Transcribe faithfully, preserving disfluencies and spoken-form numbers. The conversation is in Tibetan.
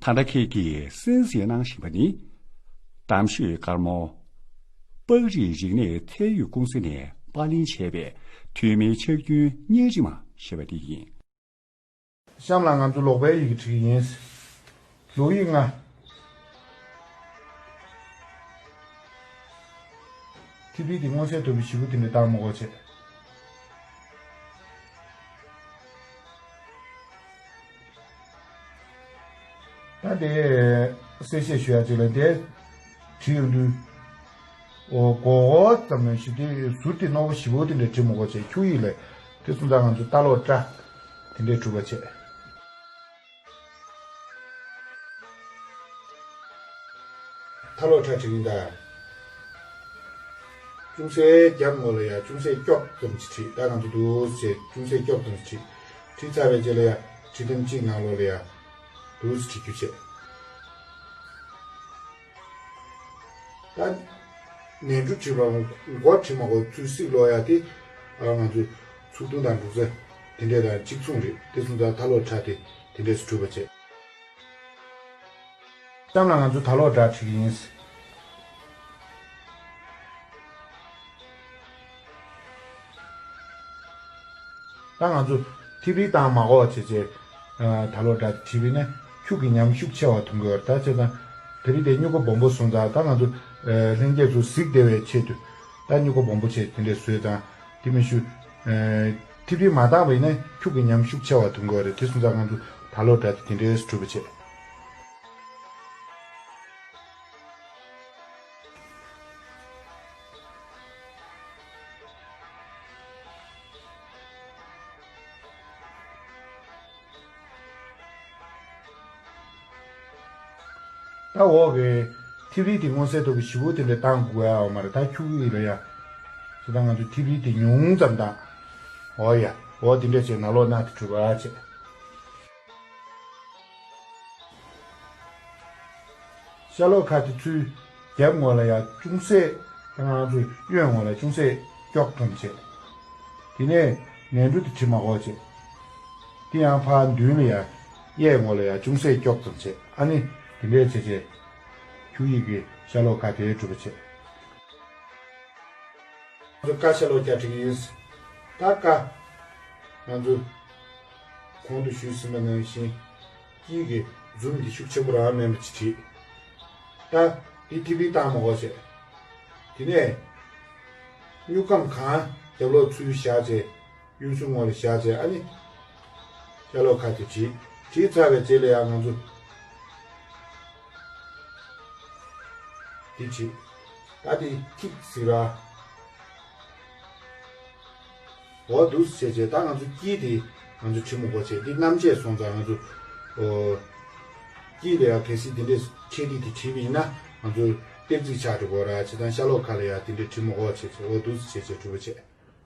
ད་ལྟ་ཁྱེད་ཀྱིས་གསན་གཟིགས་གནང་བཞིན་པ་ནི། གཏམ་ཤོད་དཀར་མོ། པགས་རིགས་རིག་གནས་ཚད་ཡོད་ཀུང་སི་ནས་པར་ལེན་བྱས་པའི་ཐོན་མིའི་ཕྱག་རྒྱུན་བརྙན་རིས་མ་ཞེས་པ་དེ་ཡིན། གཤམ་ལ་ང་ཚོ་ལོག་པའི་ཡི་གེ་བྲིས་ཀྱི་ཡིན། ལོག་ཡིག་ལྔ། ཐིག་རིས་དེ་མངོན་གསལ་དོད་པོ་ཞེ་པོ་དེ་འདྲ་བཏང་མི་དགོས་བྱས། ད་དེ་གསལ་བཤད་ཞུ་ཡ་ཅིག་ལ་དེ་བྲིས་ཡོང་དུས། འོ་མགོ་སྐོར་ཙམ་ནས་ཞི་བདེ་ཟུར་དེ་རྣོ་པོ་ཞེ་པོ་དེ་འདྲ་བྲིས་མི་དགོས་བྱས། ཁྱུག་ཡིག་ལས་དེ་སོང་ཙང་ང་ཚོ་ལྟ་ལོག་སྒྲ་དེ་འདྲས་གྲུབ་པ་བྱས། ལྟ་ལོག་སྒྲ་བྲིས་ཡིན་ད། ཅུང་ཟད་རྒྱབ་ངོས་ལ་ཡ་ཅུང་ཟད་སྐྱོག་ཙམ་ཅིག་བྲིས། ད་ང་ཚོ་འདུག་སེ་ཅུང་ཟད་སྐྱོག་ཙམ་ཅིག་བྲིས། བྲིས་ཚར་བའི་རྗེས་ལ་ཡ་བྲིས་ཐེངས་གཅིག་ནང་ལོགས་ལ་ཡ་འདུག་སེ་བྲིས་རྒྱུ་བྱས། ད་ནས་འབྲུ་བྲིས་པ་མགོ་བྲིས་མ་དགོས་ཚུལ་གཟིགས་ལོག་ཡ་དེ། ང་ཚོ་ཚུགས་ཐུང་དང་འབྲུ་རྩེ་དེ་འདྲས་དང་གཅིག་མཚུངས་རེད། དེ་སོང་ཙང་ལྟ་ལོག་སྒྲ་དེ་དེ་འདྲས་སུ་གྲུབ་པ་བྱས། གཤམ་ལ་ང་ཚོ་ལྟ་ལོག་སྒྲ་བྲིས་ཀྱི་ཡིན། ད་ང་ཚོ་ཐིག་རིས་བཏང་མ་དགོས་བྱས་བྱས། ལྟ་ལོག་སྒྲ་བྲིས་པས་ན་ཁྱུག་གི་ཉམས་ཤུགས་ཆེ་བ་ཐོན་གྱི་ཡོད་རེད། ད་བྱས་ཙང་དེ་རིང་དེ་སྨྱུག་ཀ་སྦོམ་པོ་སོང་ཙང་། ད་ང་ཚོ་ལྷན་རྒྱས་ཚོ་གཟིགས་བདེ་བའི་ཆེད་དུ་ད་སྨྱུག་ཀ་སྦོམ་པོ་བྱས་དེ་འདྲས་བཟོས་ཙང་། དེ་མིན་ཞུ། ཐིག་རིས་མ་བཏང་བ་ཡིན་ན་ཁྱུག་གི་ཉམས་ཤུགས་ཆེ་བ་ཐོན་གྱི་ཡོད་རེད། དེ་སོང་ཙང་ང་ཚོ་ལྟ་ལོག་སྒྲ་དེ་དེ་འདྲས་གྲུབ་པ་བྱས། ད་འོག་གི་ཐིག་རིས་དེ་མངོན་གསལ་དོད་པོ་ཞེ་པོ་དེ་འདྲ་བཏང་དགོས་ཡ་ཡོད་མ་རེད། ད་ཁྱུག་ཡིག་ལ་ཡ། ད་ང་ཚོ་ཐིག་རིས་དེ་ཉུང་ཙམ་བཏང་། འོ་ཡ། འོ་དེ་འདྲ་བྱས་ནང་ལོགས་ན་དེ་གྲུབ་པ་བྱས། ཤ་ལོག་ཁ་དེ་ཚུར་རྒྱབ་ངོས་ལ་ཡ་ཅུང་ཟད། ད་ང་ཚོས་གཡོན་ངོས་ལ་ཅུང་ཟད་སྐྱོག་ཙམ་བྱས། དེ་ནས་ནས་འབྲུ་དེ་བྲིས་མ་དགོས་བྱས། དེ་ཡང་ཕར་མདུན་ལ་ཡ་གཡས་ངོས་ལ་ཡ་ཅུང་ཟད་སྐྱོག་ཙམ་བྱས། ཨ་ནི་དེ་འདྲས་བྱས་བྱས། ཁྱུག་ཡིག་གི་ཤ་ལོག་ཁ་དེ་གྲུབ་པ་བྱས། ང་ཚོ་ཀ་ཤ་ལོག་སྒྲ་བྲིས་ཀྱི་ཡིན། ད་ཀ། ང་ཚོ་གོང་དུ་ཞུས་ཟིན་པ་ནང་བཞིན། དཀྱིལ་གྱི་འཛུམ་འདི་ཤུགས་ཆེན་པོ་རང་མེད་པ་ཅིག་བྲིས། ད་འདི་ཐིག་པིག་བཏང་མ་དགོས་བྱས། དེ་ནས་སྨྱུག་སྒམ་གང་རྒྱབ་ལོགས་ཚུར་བཞག་བྱས། གཡོན་ཟུར་ངོས་ལ་བཞག་བྱས། ཨ་ནི་ཤ་ལོག་ཁ་དེ་བྲིས། བྲིས་ཚར་བའི་རྗེས་ལ་ཡང་ང་ཚོ་འདི་བྲིས། ད་འདི་ཐིག་ཟེར་ར། འོ་འདུག་སེ་བྱས་བྱས། ད་ང་ཚོ་དཀྱིལ་དེ་ང་ཚོ་བྲིས་མི་དགོས་བྱས། འདི་རྣམ་བཅད་སོང་ཙང་ང་ཚོ། ཨོ། དཀྱིལ་ལ་ཡང་གལ་སྲིད་འདི་འདྲས་ཆེ་ཐིག་དེ་བྲིས་པ་ཡིན་ན་ང་ཚོ་གཏེར་རྫས་ཆགས་འགྲོ་གི་རེད། བྱས་ཙང་ཤ་ལོག་ཁ་ལ་ཡང་འདི་འདྲས་བྲིས་མི་དགོས་བྱས་བྱས། འོ་འདུག་སེ་བྱས་བྱས་གྲུབ་པ་བྱས།